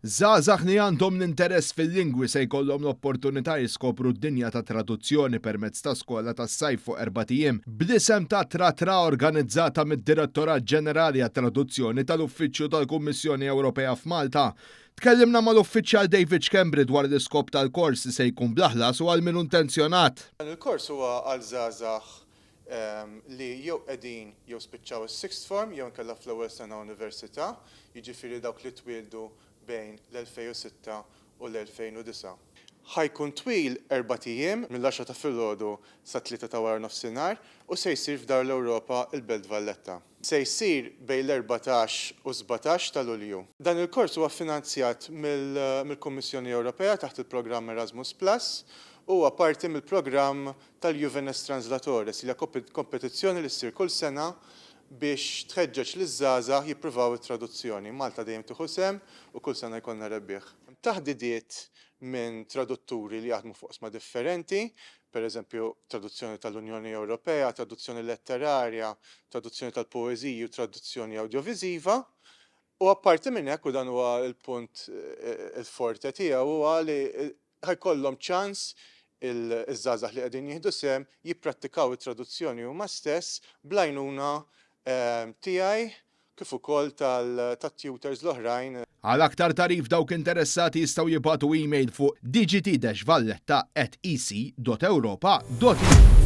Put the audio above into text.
Żgħażagħ li għandhom l-interess fil-lingwi se jkollhom l-opportunità jiskopru d-dinja tat-traduzzjoni permezz ta' skola tas-sajf fuq erbat ijiem bl-isem ta' Tra Tra organizzata mid-Direttorat Ġenerali għat-Traduzzjoni tal-Uffiċċju tal-Kummissjoni Ewropea f'Malta. Tkellimna mal-Uffiċjal David Schembri dwar l-iskop tal-kors li se jkun bla ħlas u għal min hu intenzjonat. Dan il-kors huwa għal żgħażagħ li jew qegħdin jew spiċċaw is-sixth form jew inkella fl-ewwel sena università, jiġifieri dawk li twieldu bejn l-2006 u l-2009. Ħa jkun twil erbat ijiem, mill-għaxra ta' filgħodu sat-tlieta ta' waranofsinhar u se jsir f'Dar l-Ewropa, il-Belt Valletta. Se jsir bejn l-erbatax u s-sbatax ta' Lulju. Dan il-kors huwa ffinanzjat mill-Kummissjoni Ewropea taħt il-programm Erasmus Plus u huwa parti mill-programm tal-Juvenes Translatores, li hija kompetizzjoni li ssir kull sena biex tħeġġeġ liż-żgħażagħ jippruvaw it-traduzzjoni. Malta dejjem tieħu sehem u kull sena jkollna rebbieħ. Taħdidiet minn tradutturi li jaħdmu f'oqsma differenti, per eżempju traduzzjoni tal-Unjoni Ewropea, traduzzjoni letterarja, traduzzjoni tal-poeżiji u traduzzjoni awdjoviżiva. U apparti minn hekk, u dan huwa l-punt il-forte tiegħu, huwa li Ħa jkollhom ċans iż-żgħażagħ li qegħdin jieħdu sehem jipprattikaw it-traduzzjoni huma stess bl-għajnuna tiegħi kif ukoll tat-tutors l-oħrajn. Għal aktar tagħrif dawk interessati jistgħu jibagħtu email fuq dgt-valletta@ec.europa.eu.